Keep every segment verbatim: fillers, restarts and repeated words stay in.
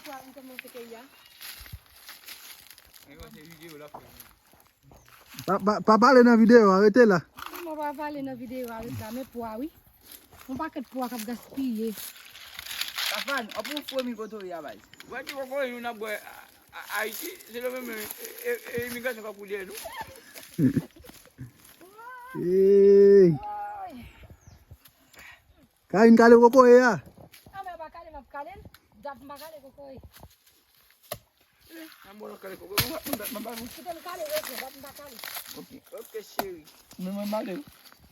pwa m kòmanse keyi a. Pa, pa, pa pale nan videyo a, rete la. Mwen pa pale nan videyo a, rete la, men pwa wi. Yon pakèt pwa k ap gaspiye. Kafan, w ap yon fo mi koto ya, baz. Bwè ti kokoye nou n ap bwè a, a, Ayiti, se nou menm, e, e, e imigrasyon k ap koudè nou. Hey. Karine kale kokoye a. A, men pa kale, m ap kale l. Dat m pa kale kokoye. An bon, kale koko. Mwen, mwen, mwen, mwen, mwen. Kite m kale, yo, dat m pa kale. Ok, ok, cheri. Men mwen male.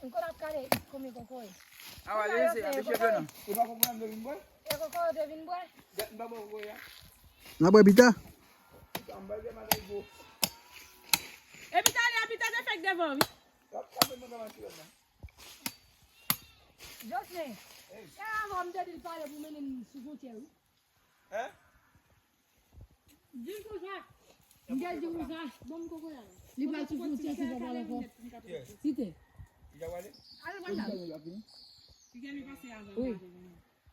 M konn ap kale, konbyen kokoye. A, wale, se, ape cheve nan. Ou pa konprann, m te vin bwè? E kokoye ou te vin bwè? Dat m pa bwè kokoye a. N a bwè pita. Pita, m bay de malay gwo. E pita, ale a pita, te fèk devan, wi. L ap tape mwen kòman ti lòt la. Jocelyn, e avan m te di l pale pou mennen m sou fwontyè, wi. Hein? Di l konsa. M te di konsa. Ban m kokoye la. Li pral sou fwontyè, se pa pale ankò. Yes. Kite. Li ta pale? Al pale la. Li gen li pase avan. Wi.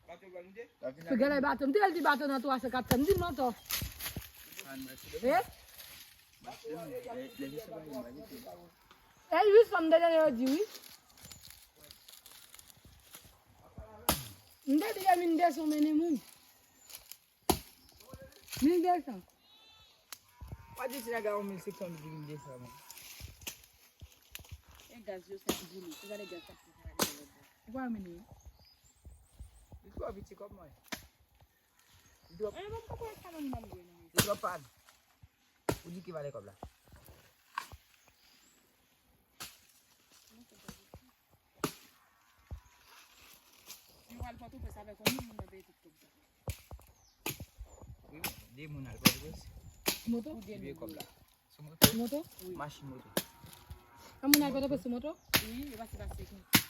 Bato pral monte? Fè gèlè bato. M te di bato nan twa san kat san. M di l mantò. E? E jis fanm de dènye yo di wi. M te di yo mil de san mennen moun. Mil de san. Pa di ti nèg la yon mil senk san, li di mil de san, men. E gaz yo sot boule. Ou gade gaz k ap fè sa la. Ou pa mennen yo. Li twò piti kòb mwen. Li twò. E, bon, poko wè sa nan nan mwen. Li twò pàn. Ou di ki valè kòb la? Yo al Pòtoprens avèk yon moun nan peye tout kòb sa. Wi, de moun al Pòtoprens. Moto? Ou de moun. Kòb la. Sou moto? Moto? Wi. Machin moto. An moun al Pòtoprens sou moto? Wi, yo pase pa sek moun.